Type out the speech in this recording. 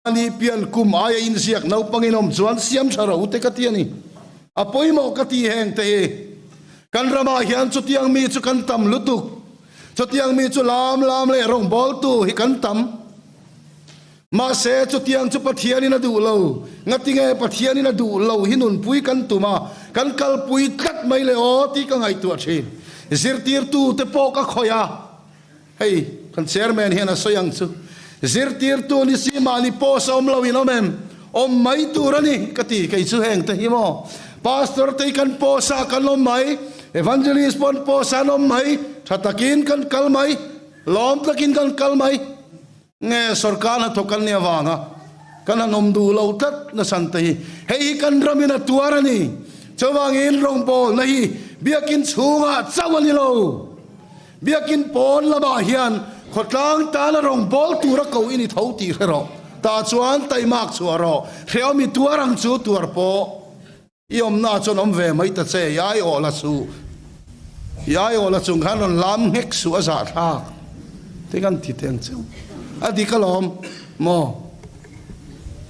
Mahni pian kum aia inziak naupangin awm chuan siam tha ro te ka ti a ni. A pawimawh ka ti heng te hi. Kan ramah hian chutiang mi chu kan tam lutuk. Chutiang mi chu lam lam leh rawngbawltu hi kan tam. Mahse chutiang chu Pathianin a duh lo. Ngatinge Pathianin a duh lo hi nunpui kan tum a, kan kalpui tlat mai le aw tih ka ngaihtuah thin. Zirtirtu te pawh ka khawih a. Hei, kan chairman hian a sawi ang chu. Zirtirtu ni si mahni post a awm lo in awm em? Awm mai tur a ni, ka ti. Kei chu heng te hi maw? Pastor te hi kan post ah kan awm mai, Evangelist pawh an post ah an awm mai, tha takin kan kal mai, lawm takin kan kal mai. Nge sorkar hnathawk kan nih avanga kan han awm duh lo tlat nasan te hi. Hei hi kan ramin a tuar a ni. Chuvangin rawngbawlna hi biakin chhungah chauh a ni lo. Biakin pawn lamah hian khawtlang tana rawngbâwl tura ko i ni tho tih hre rawh. Tah chuan taimak chhuah rawh. Hrehawm i tuar ang chu tuar pawh i awmnaah chuan awm ve mai ta che. I aiawh la suh. I aiawh la chung khan rawn lam nghek suh a zahthlak. Ti kan ti teng cheu. A dik alawm maw?